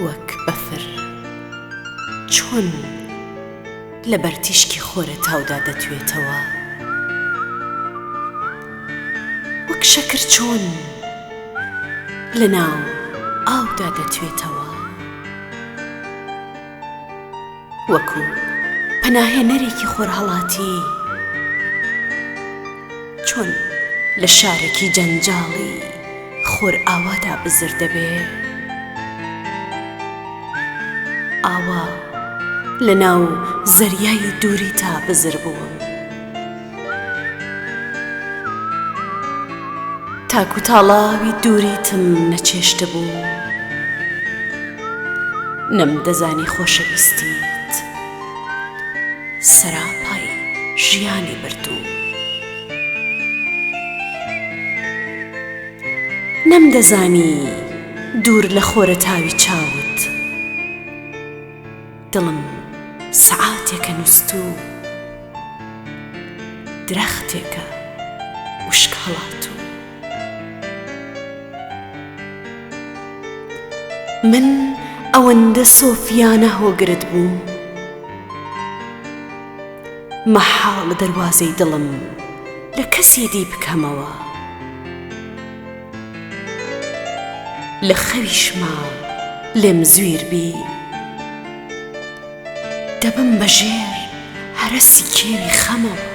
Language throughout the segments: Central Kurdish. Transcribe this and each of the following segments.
وەک بەفر چۆن لەبەر تیشکی خۆرەتاودا دەتوێتەوە؟ وەک شەکر چۆن لەناو ئاودا دەتوێتەوە؟ وەکو پەناهێنەرێکی خۆرهەڵاتی چۆن لە شارێکی جەنجاڵی خۆرئاوادا بزر دەبێ؟ ئاوا لە ناو زەریای دووریتا بزر بووم. تاکو تاڵاوی دووریتم نەچێشتبوو. نەمدەزانی خۆشەویستیت سەراپای ژیانی بردووم. نەمدەزانی دوور لە خۆرەتاوی چاوت دڵم سەعاتێکە نوستوو درەختێکە وشک هەڵاتوو. من ئەوەندە سۆفیانە هۆگرت بووم مەحاڵە دەروازەی دڵم لە کەسی دی بکەمەوە. لە خەویشما لێم زویر بی دەبم بە ژێر هەرەسی کێوی خەمەوە.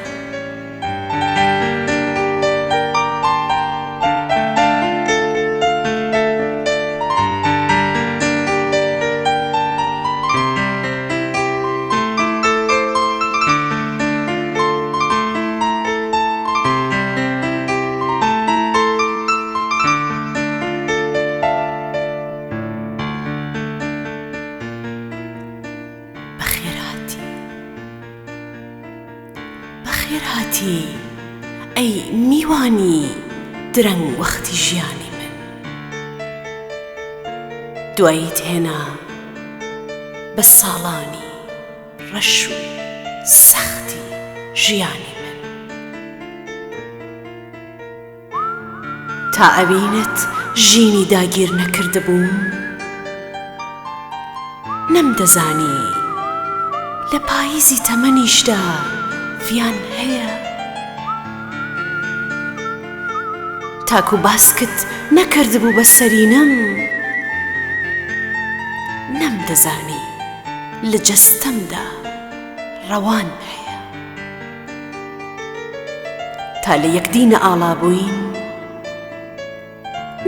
بەخێرهاتی بەخێرهاتی ئەی میوانی درەنگ وەختی ژیانی من دواییت هێنا بە ساڵانی ڕەش و سەختی ژیانی من. تا ئەوینت ژینی داگیر نەکردبووم نەمدەزانی لە پاییزی تەمەنیشدا ڤیان هەیە. تاکو باسکت نەکردبوو بە سەرینم نەمدەزانی لە جەستەمدا ڕەوان هەیە. تا لە یەکدی نەئاڵابووین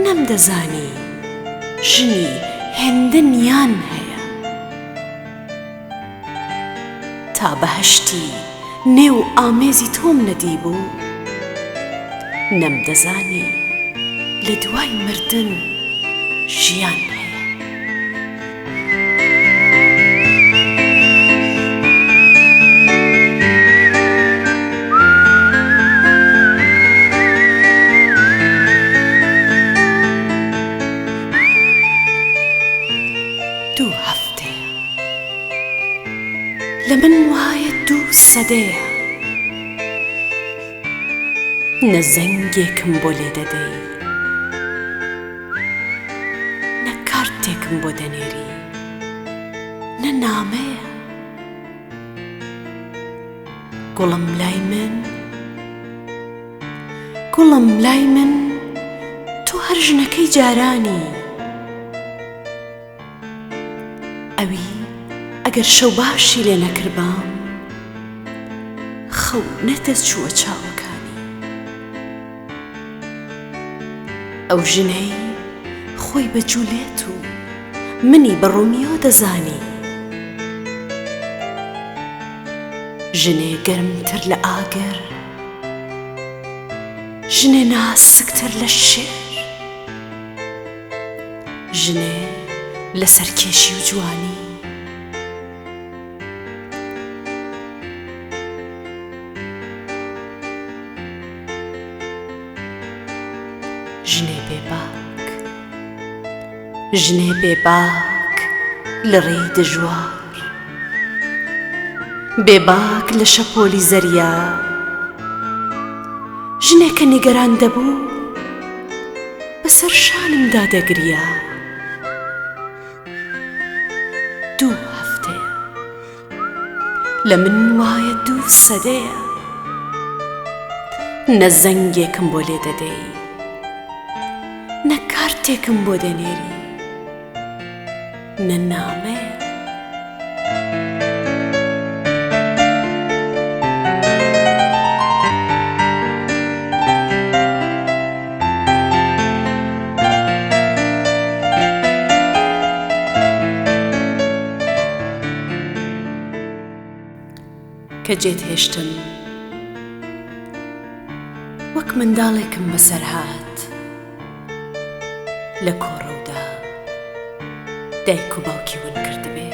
نەمدەزانی ژنی هێندە نیان هەیە. تا بەهەشتی نێو ئامێزی تۆم نەدیبوو نەمدەزانی لە دوای مردن ژیان هەیە. دوو هەفتەیە لە من وایە دوو سەدەیە نە زەنگێکم بۆ لێ دەدەی نە کارتێکم بۆ دەنێری نە نامەیە گوڵم لای من گوڵم لای من تۆ هەر ژنەکەی جارانی ئەوی ئەگەر شەو باشی لێ نەکردبام خەو نەدەچووە چاوەکانی. ئەو ژنەی خۆی بە جولێت و منی بە ڕۆمیۆ دەزانی. ژنێ گەرمتر لە ئاگر، ژنێ ناسکتر لە شێر. ژنێ لە سەرکێشی و جوانی. ژنێ بێ باک ژنێ بێ باک لە ڕێی دژوار بێ باک لە شەپۆلی زەریا ژنێ کە نیگەران دەبوو بەسەر شانمدا دەگریا. دوو هەفتەیە لە من وایە دوو سەدەیە نە زەنگێکم بۆ لێ دەدەی نە کارتێکم بۆ دەنێری نە نامەیە. کە جێت هێشتم وەک منداڵێکم بەسەر هات لە کۆڕەودا دایک و باوکی ون کردبێ.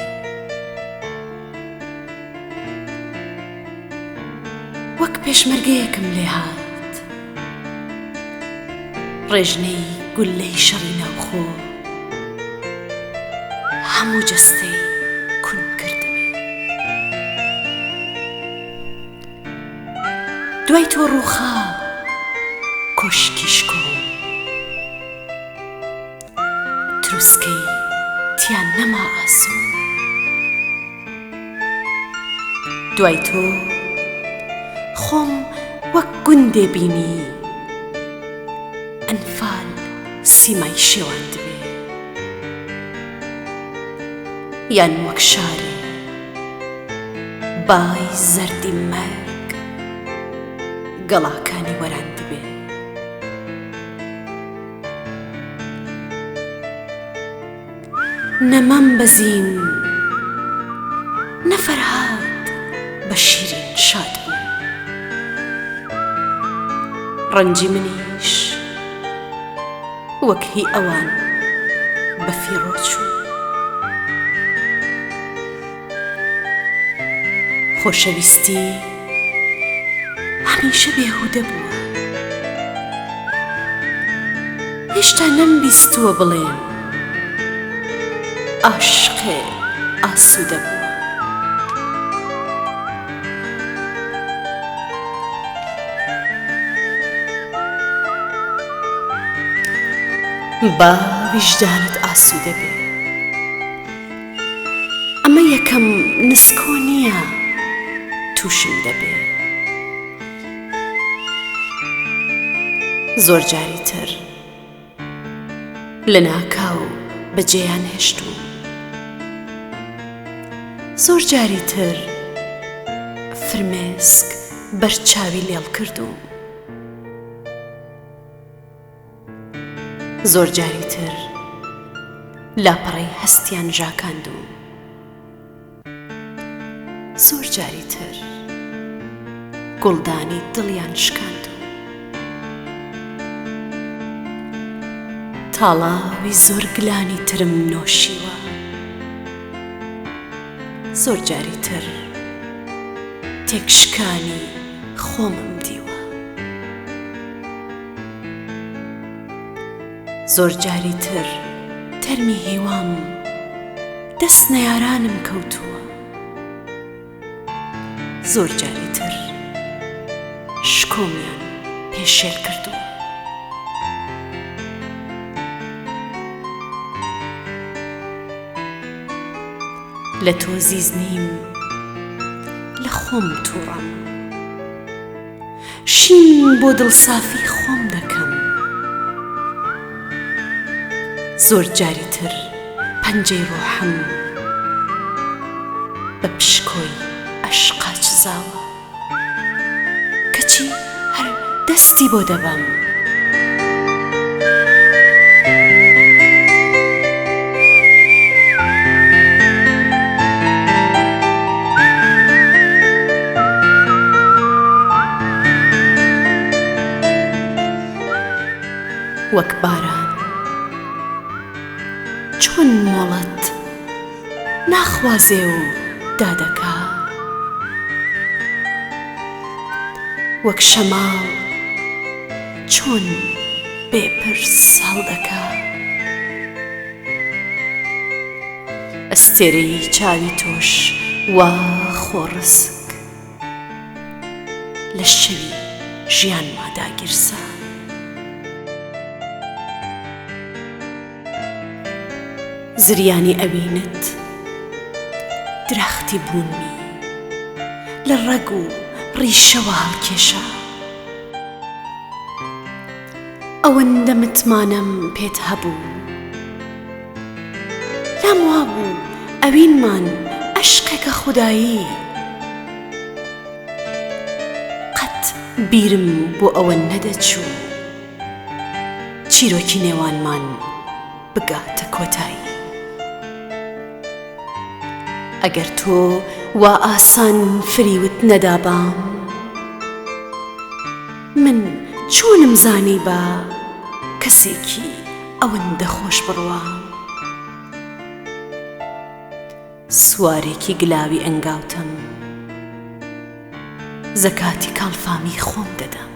وەک پێشمەرگەیەکم لێ هات ڕێژنەی گوللەی شەڕی ناوخۆ هەموو جەستەی کون کردبێ. دوای تۆ ڕووخا کۆشکی شکۆ تروسکەی تیا نەما ئاسۆ. دوای تۆ خۆم وەک گوندێ بینی ئەنفال سیمای شێواندبێ یان وەک شارێ بای زەردی مەرگ گەڵاکانی وەراندبێ. نە مەم بە زین نە فەرهاد بە شیرین شاد بوو ڕەنجی منیش وەک هی ئەوان بە فیڕۆ چوو. خۆشەویستی هەمیشە بێهودە بووە. هێشتا نەمبیستووە بڵێن عاشقێ ئاسوودە بووە. با ویژدانت ئاسوودە بێ. ئەمە یەکەم نسکۆ نییە تووشم دەبێ. زۆر جاری تر لە ناکاو بەجێیان هێشتووم. زۆر جاری تر فرمێسک بەر چاوی لێڵ کردووم. زۆر جاری تر لاپەڕەی هەستیان ژاکاندووم. زۆر جاری تر گوڵدانی دڵیان شکاندووم. تاڵاوی زۆر گلانی ترم نۆشیوە. زۆر جاری تر تێکشکانی خۆمم دیوە. زۆر جاری تر تەرمی هیوام دەست نەیارانم کەوتووە. زۆر جاری تر شکۆمیان پێشێل کردووە. لە تۆ زیز نیم لە خۆم تووڕەم. شین بۆ دڵسافی خۆم دەکەم. زۆر جاری تر پەنجەی ڕۆحم بە پشکۆی ئەشقا چزاوە. کەچی هەر دەستی بۆ دەبەم. وەک باران چۆن مۆڵەت ناخوازێ و دادەکا وەک شەماڵ چۆن بێ پرس هەڵدەکا. ئەستێرەی چاوی تۆش وا خۆڕسک لە شەوی ژیانما داگیرسا. زریانی ئەوینت. درەختی بوونمی لە ڕەگ و ڕیشەوە هەڵکێشا. ئەوەندە متمانەم پێت هەبوو. لام وابوو ئەوینمان ئەشقێکە خودایی. قەت بیرم بۆ ئەوە نەدەچوو چیرۆکی نێوانمان بگاتە کۆتایی. ئەگەر تۆ وا ئاسان فریوت نەدابام، من چۆنم زانیبا کەسێکی ئەوەندە خۆش بڕوام؟ سوارێکی گلاوی ئەنگاوتم، زەکاتی کاڵفامی خۆم دەدەم.